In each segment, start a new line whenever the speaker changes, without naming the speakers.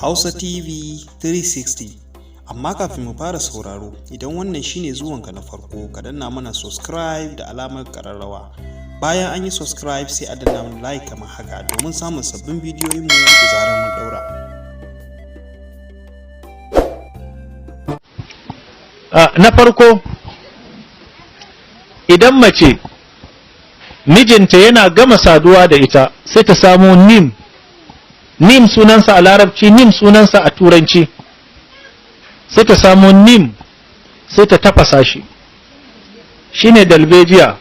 Hausa TV 360. Amma kafin mu fara sauraro, idan wannan shine zuwanka na farko, ka danna mana subscribe da alamar ƙararrawa. Bayan an yi subscribe, sai a danna mana like kamar haka domin samun sabbin bidiyoyinmu da zarar mun ɗaura.
Na farko, idan mace mijinta yana gama saduwa da ita, sai ta samo nim. Nim sunansa a Larabci, nim sunansa a Turanci. Sai ta samo nim, sai ta tafasa shi, shine dalbejiya.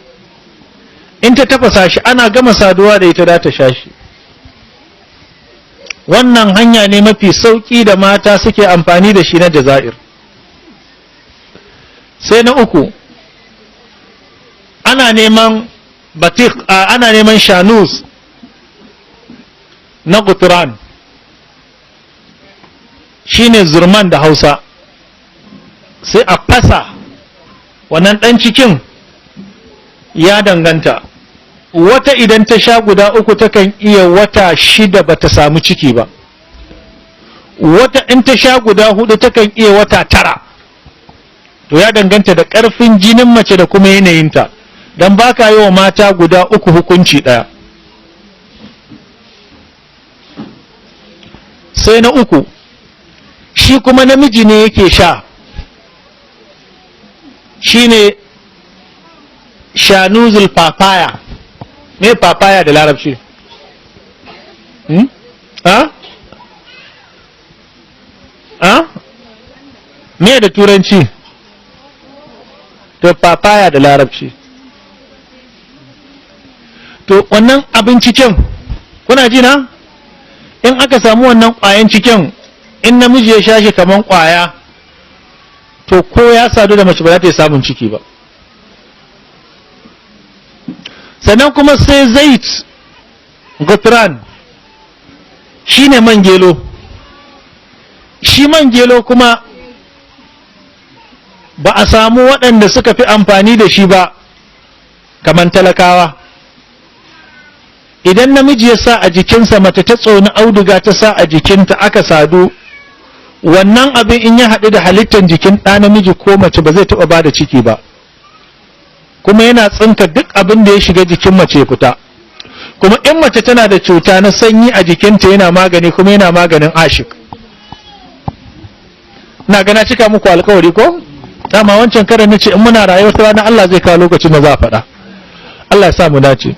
In ta tafasa shi, ana gama saduwa da ita za ta sha shi. Wannan hanya ne mafi sauƙi da mata suke amfani da shi na Jazair. Sai na uku, ana neman batik, ana neman shanus na guturan, shine zurman da Hausa. Sai a fasa wannan ɗan cikin. Ya danganta, wata idan ta sha guda uku takan iya wata 6 bata samu ciki ba, wata in ta sha guda hudu takan iya wata 9. To ya danganta da ƙarfin jinin mace da kuma yanayinta, don ba ka yi wa mata guda uku hukunci ɗaya. Sai na uku, shi kuma namiji ne yake sha, shi ne shanuzul papaya. Me papaya da Larabci? Hmm? Ha? Ha? Me da Turanci? To, papaya da Larabci. To, wannan abin cikin, kuna ji na? In aka samu wannan ƙwayan cikin, in namiji ya sha shi kaman ƙwaya, to ko ya sadu da mace ba za ta yi samun ciki ba. Sannan kuma sai zait gutran, shine man gelo. Shi man gelo kuma ba a samu waɗanda suka fi amfani da shi ba kaman talakawa. Idan namiji ya sa a jikinsa, mace ta tsoni auduga ta sa a jikinta, aka sadu, wannan abin in ya haɗu da halittar jikin ɗa namiji ko mace, ba zai taɓa ba da ciki ba. Kuma yana tsinka duk abin da ya shiga jikin mace fita. Kuma in mace tana da cuta na sanyi a jikinta, yana magani, kuma yana maganin ashik. Ina gana cika muku alkawari ko? Dama wancan karan nace in muna rayuwa, wata rana Allah zai kawo lokacin da za a faɗa. Allah ya sa mu dace.